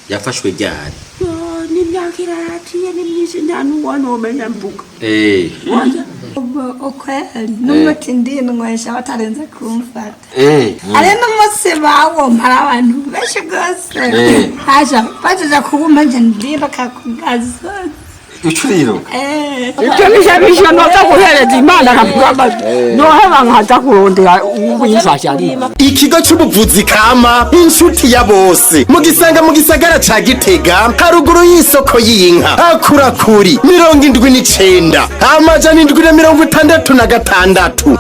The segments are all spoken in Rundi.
Yafashwe ryari? Yo, n'imyaka iraratiye, ni myinshi, nta n'uwanomenya mvuga. Oya. Ukweli n'umuti ndinywesha batarenze kumfata. Ari n'umunsi bawompa abantu benshi rwose. Haja bajaja kuwumpa, nje ndiruka ku gasozi. Ucuriruka? Eh. Ibyo bishabisha noza guhereza Imana akavuga, noheba nkaza kurondera uwimfasha ari. Ikigo c'ubuvuzi kama Inshuti ya Bose mugisanga mu gisagara ca Gitega, haruguru y'isoko y'inka. Akurakuri 79 766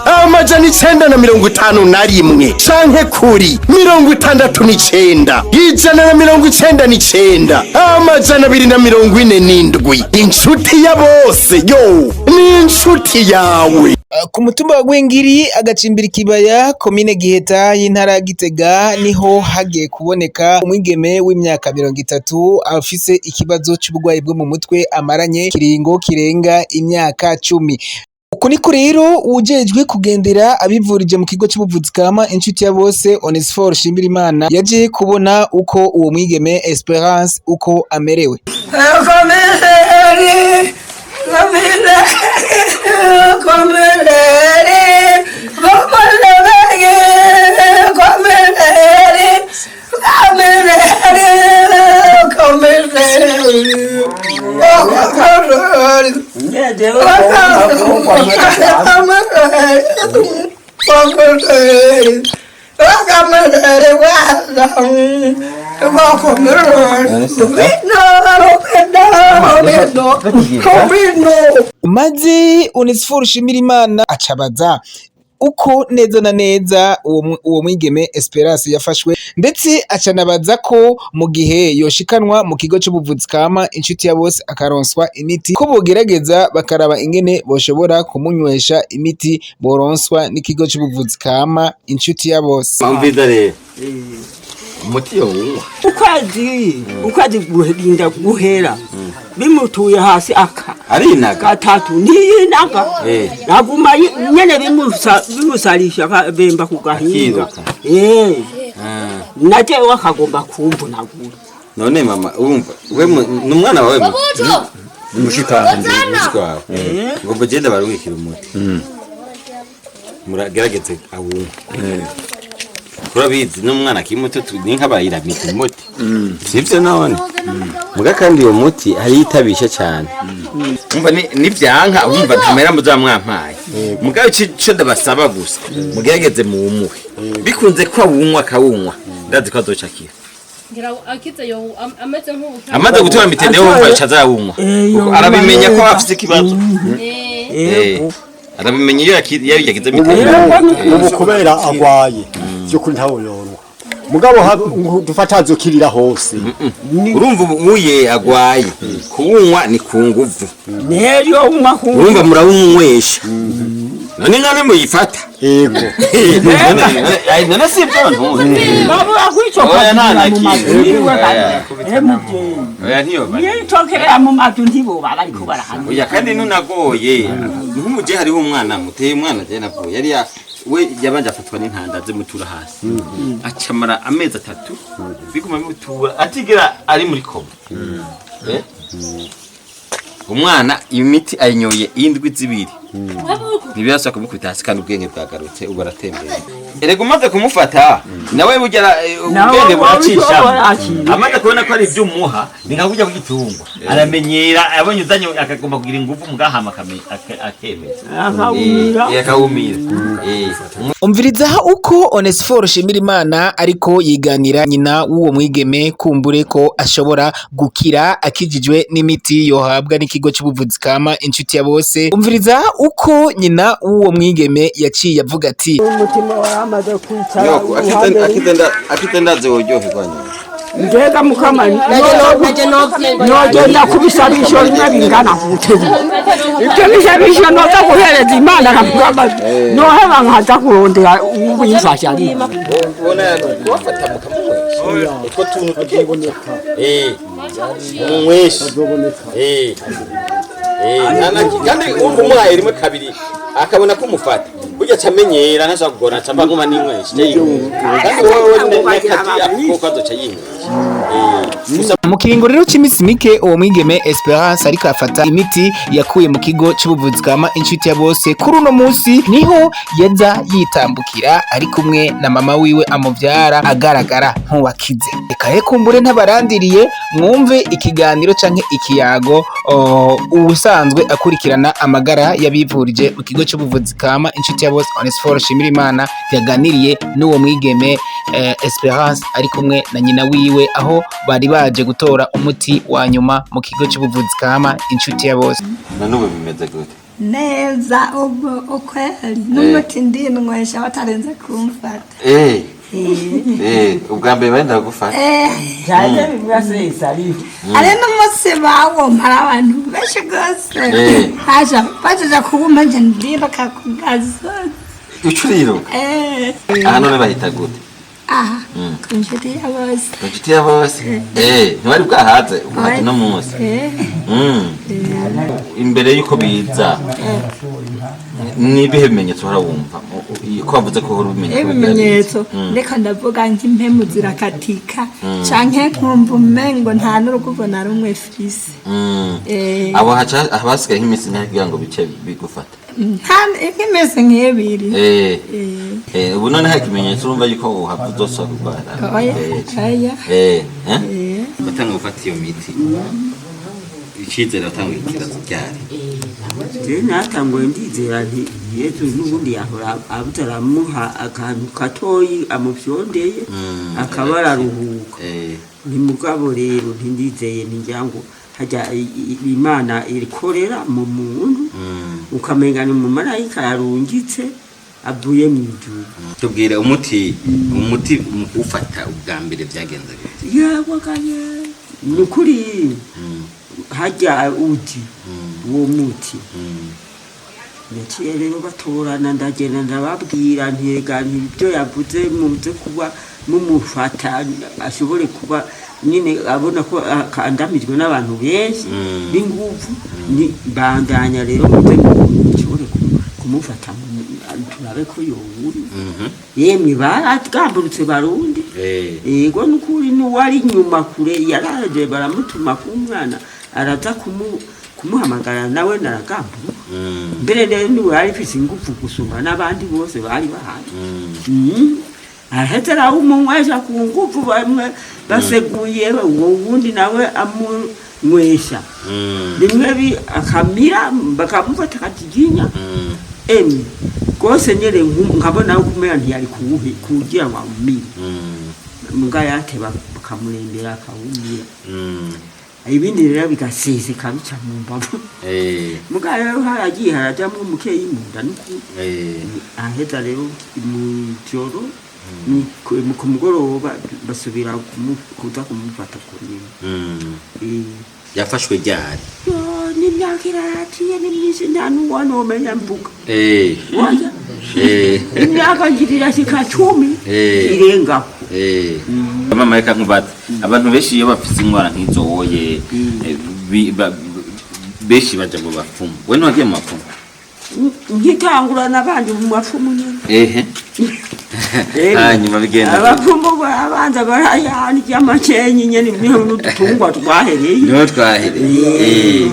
951 canke kuri 69 199 247. Inshuti ya Bose yo ni inshuti yawe. Ku mutumba wa Gwingiri, agacimbira Ikibaya, komine Giheta y'intara ya Gitega, niho hagiye kuboneka umwigeme w'imyaka 30 afise ikibazo c'uburwayi bwo mu mutwe amaranye kiringo kirenga imyaka 10. Uku niko rero uwujejwe kugendera abivurije mu kigo c'ubuvuzi kama Inshuti ya Bose, Onesphore Shimirimana, yaje kubona uko uwo mwigeme Esperance uko amerewe. Komereri, komereri, komereri, komereri, komereri, komereri, komereri, komereri, komereri, komereri. Maze Onesphore Shimirimana acabaza uko neza na neza uwo mwigeme Esperance yafashwe, ndetse acanabaza ko mu gihe yoshikanwa mu kigo c'ubuvuzi kama Inshuti ya Bose akaronswa imiti, ko bogerageza bakaraba ingene boshobora kumunywesha imiti boronswa n'ikigo c'ubuvuzi kama Inshuti ya Bose. Umviza rero, umuti yowunywa. Ukwezi guhinda guhera bimutuye hasi aka Arinaga? Gatatu ntiyinaga. Aguma nyene bimusarisha akabemba ku gahinga. Akiruka. Najewe akagomba kumvunagura. None mama, urumva we ni umwana wawe Mushikanje. Mushiki wawe, ngomba ugende barungikira umuti, muragerageze awunywe. Turabizi n'umwana akiri muto ni nk'abayiramika umuti, sivyo? None muga kandi uwo muti hariyo itabisha cyane. Umva, nivyanka urumva ntamera muzamwampaye. Mugabo ico ndabasaba gusa, mugerageze muwumuhe. Bikunze ko awunywa, akawunywa, ndazi ko azocakira. Ngira akize yo ameze nk'ubu. Amaze gutora mitende, wumva aca azawunywa. Kuko arabimenya ko afise ikibazo. Arabimenya iyo yagize mitende. Ubu kubera agwaye by'ukuri ntawe yorwa, mugabo dufata azokirira hose. Urumva ubu uye agwaye, kuwunywa ni ku nguvu. Neryo unywa ku Urumva murawunywesha, none none muyifata. Yego. None si ibyo ntuzi? Bavuga Oya, nta na kwicokera mu mazu kimwe. yiwe. Oya. Emuvyeyi. Oya, ntiyoba. Yicokerera mu mazu, ntiboba bariko barahana. Oya, kandi nunagoye nk'umuje, hariho umwana muteye, umwana je navuye yari ya we yabanje afatwa n'intanda zimutura hasi, acamara amezi 3 biguma bimutura, atigera ari muri coma. Eh? Umwana imiti ayinyoye indwi 2 ntibirasaba kumukubita hasi, kandi ubwenge bwagarutse, ubu aratembera. Erega umaze kumufata nawe burya Nawe ubwenge buracisha. Wabishobora. Amaze kubona ko ari ibyo umuha, ni nka kurya kugitungwa, aramenyera. Abonye uzanye akagomba kugira ingufu, mugahama akemeza. Akawumira. Akawumira. Umviriza uko Onesphore Shimirimana ariko yiganira nyina w'uwo mwigeme, kumbure ko ashobora gukira akijijwe n'imiti yohabwa n'ikigo c'ubuvuzi kama Inshuti ya Bose. Umviriza uko nyina w'uwo mwigeme yaciye avuga ati: Umutima waramaze kwicara. Nyoko akize, ndaze woryoherwa nyoko. Mbega mukama, nogenda kubisabisho bimwe bingana gute? Ibyo bishabisho noza guhereza Imana akavuga, noheba nkaza kurondera uwimfasha ari. Ubona kubafata mukamunywesha utwo tuntu Azoboneka. Munywesha. Azoboneka. Kandi urumva umuhaye rimwe kabiri akabona ko umufata, burya aca amenyera, ntashobora kugora, aca mba ninywesha. Kandi wowe n'akati ako kazoca yinywesha. Gusa Mu kiringo rero c'imisi mike, uwo mwigeme Esperance ariko afata imiti yakuye mu kigo c'ubuvuzi kama Inshuti ya Bose. Kuri uno munsi niho yaza yitambukira ari kumwe na mama wiwe amuvyara, agaragara nk'uwakize. Reka rero kumbure ntabarandiriye, mwumve ikiganiro canke ikiyago uwusanzwe akurikirana amagara y'abivurije mu kigo c'ubuvuzi kama Inshuti ya Bose, Onesphore Shimirimana, yaganiriye n'uwo mwigeme Esperance ari kumwe na nyina wiwe, aho bari baje gutora umuti wa nyuma mu kigo c'ubuvuzi kama Inshuti ya Bose. None ubu bimeze gute? Neza ubu ukweli, n'umuti ndinywesha batarenze kumfata. Ubwa mbere barenda kugufata? Eh. Byaje bimwe ariho. Ari n'umunsi bawomara abantu benshi rwose. Haja bajaja kuwumpa nje ndiruka ku gasozi. Ucuriruka? Eh. Aha none bahita gute? Aha ku Nshuti ya Bose. Ku Nshuti ya Bose. Ntiwari bwahaze uhaze no munsi? Eh. Imbere y'uko biza, ni ibihe bimenyetso uhora wumva? Ko wavuze ko uhora ubimenya ko bigira biza. Ibimenyetso, ndiko ndavuga nk'impemu zirakatika, canke nkumva umengo nta n'urukuvo na rumwe fise. Abo haca hasigaye nk'iminsi ingahe kugira ngo bice bigufata? Nta nk'imisi nk'ibiri. Ubu none hari ikimenyetso urumva yuko uhava uzosubira kurwara? Oya. Oya. Eh? Watanga gufata iyo miti, icyizere watanga ikibazo ryari? Je natanguye ndizera nti Yesu n'ubundi yahora abuze aramuha akantu gatoyi amufyondeye, akaba araruhuka. Ni mugabo rero ntindizeye, ntigira ngo hajya Imana ikorera mu muntu, ukamenga ni umumarayika yarungitse avuye mu ijuru. Tubwire umuti ufata ubwa mbere byagenze gute? Yawagaye, ni ukuri, hajya uti uwo muti naciye rero batorana, ndagenda ndababwira ntega ibyo yavuze, muze kuba mumufata ashobore kuba nyine abona ko akandamijwe n'abantu benshi n'inguvu. Ni bandanya rero muze mushobore kumufata turabe ko yowuri. Yemwe, baragamburutse Barundi. Yego, nukuri n'uwari inyuma kure yaraje, baramutuma ku mwana araza kumuhamagara, nawe naragamburuka. Mbere rero niwe yari ifise ingufu gusumba n'abandi bose bari bahari. Araheze arawumunywesha ku ngufu, bamwe baseguye, uwo wundi nawe amunywesha rimwe akamira, bakamufata akatiginya. Emwe rwose nyene nkabona kumera ntiyari kuwuhe kugira ngo awumire, mbwa yateba bakamurembera akawumira, ibindi rero bigaseseka bica mu mbavu. Mbwa rero haragiye harajamwo umukeyi mu nda n'ukuri. Aheza rero mu joro, ku mugoroba basubira kuza kumufata ku nyuma. Yafashwe ryari? Yo, n'imyaka iraraciye, ni myinshi, nta n'uwanomenya mvuga. Oya. Imyaka ngira irashika 10 irengako. Mama, reka nkubaze, abantu benshi iyo bafise ingwara nk'izo woye, benshi baja mu bapfumu. We ntiwagiye mu bapfumu? Nkitangura n'abandi mu bapfumu nyene. Ehe, hanyuma bigenda gute? Abapfumu barabanza barayandya amacenyi nyene, niho n'udutungwa twahereye. Niho twahereye.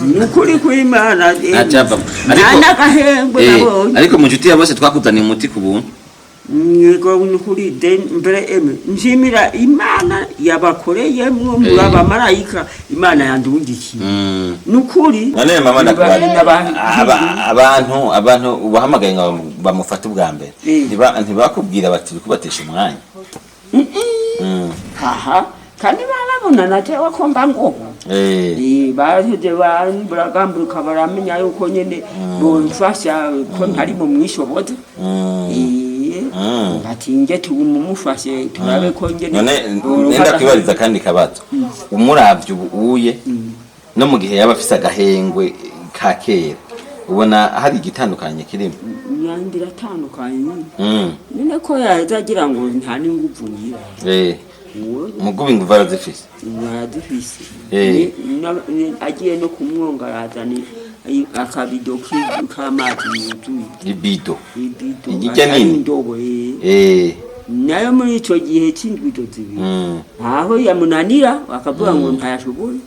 Ni ukuri kw'Imana. Ntacavamo. Nta n'agahengwe nabonye. Ariko mu Nshuti ya Bose twakuzaniye umuti ku buntu. Yego, ni ukuri mbere emwe nshimira Imana yabakoreyemwo, muri abamarayika Imana yandungikiye, ni ukuri. None mama, ndakubaza, abantu ubahamagaye ngo bamufate ubwa mbere, ntibakubwira bati kubatesha umwanya? Aha kandi barabona na jewe ko mba ngo baheze baragamburuka, baramenya yuko nyene bomfasha ko ntari mu mwishoboze. Bati nge tumumufashe turabe ko nyene None nenda kwibariza kandi kabazo, umuravye ubu uye no mu gihe yaba afise agahengwe ka kera, ubona hari igitandukanye kirimo? Imyanda iratandukanye nyene. None ko yaheze agira ngo nta n'inguvu ngira. Mugubi inguvu arazifise. Arazifise. Agiye no kumwonga arazana akabido k'amazi yuzuye. Ibido? Ibido. Ijya Atari nini? Indobo. Eh. Nayo muri ico gihe c'indwizo 2 aho yamunanira bakavuga ngo ntayashoboye.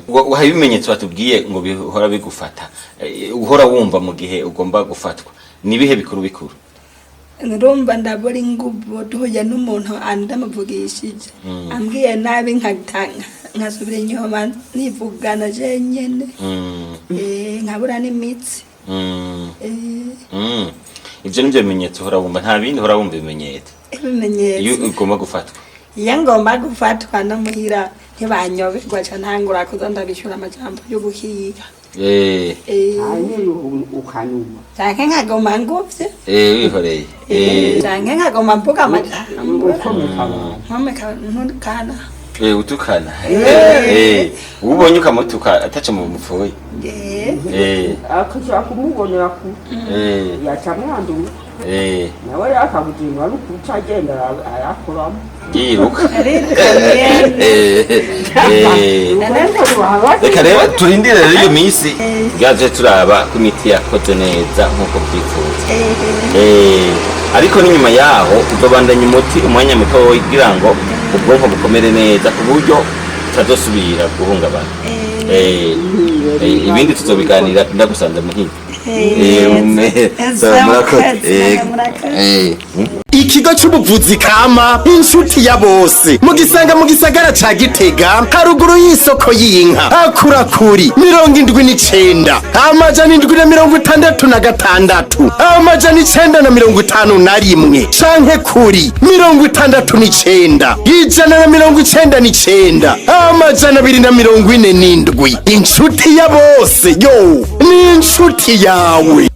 Ngo hari ibimenyetso batubwiye ngo bihora bigufata, uhora wumva mu gihe ugomba gufatwa, ni ibihe bikuru bikuru? Ndumva ndabura inguvu duhuye n'umuntu andamuvugishije ambwiye nabi, nkatanga nkasubira inyuma nivugana jenyene. Nkabura n'imitsi. Ivyo nivyo bimenyetso uhora wumva? Nta bindi uhora wumva ibimenyetso iyo Ibimenyetso ugomba gufatwa? Iyo ngomba gufatwa no muhira ntibanyoberwa, ca ntangura kuza ndabishura amajambo y'ubuhiga. Hanyuma ukanuma. Canke nkagoma nguvye. Wihoreye. Canke nkagoma mvuga amajambo. Ukomeka abantu. Nkomeka ntukana. Utukana. Ubonye ukamutuka ataco mu mupfuye. Akaja kumubonera ku yaca amwandura. Nawe yakabuzima ari ukuca agenda arakoramo. Yiruka. Ariko nyene. Reka rero turindire rero iyo minsi gaje turaba ko imiti yakoze neza nk'uko byifuza. Ariko n'inyuma yaho uzobandanya umuti umwanya muto kugira ngo ubwonko bukomere neza ku buryo butazosubira guhungabana. Ibindi tuzobiganira ndagusanze muhira. Sawa, Murakoze. Murakoze. Ikigo c'ubuvuzi kama inshuti ya bose mugisanga mu gisagara ca Gitega, haruguru y'isoko y'inka, akurakuri 79 766 951 canke kuri 69 199 247. Inshuti ya bose yo ni inshuti yawe.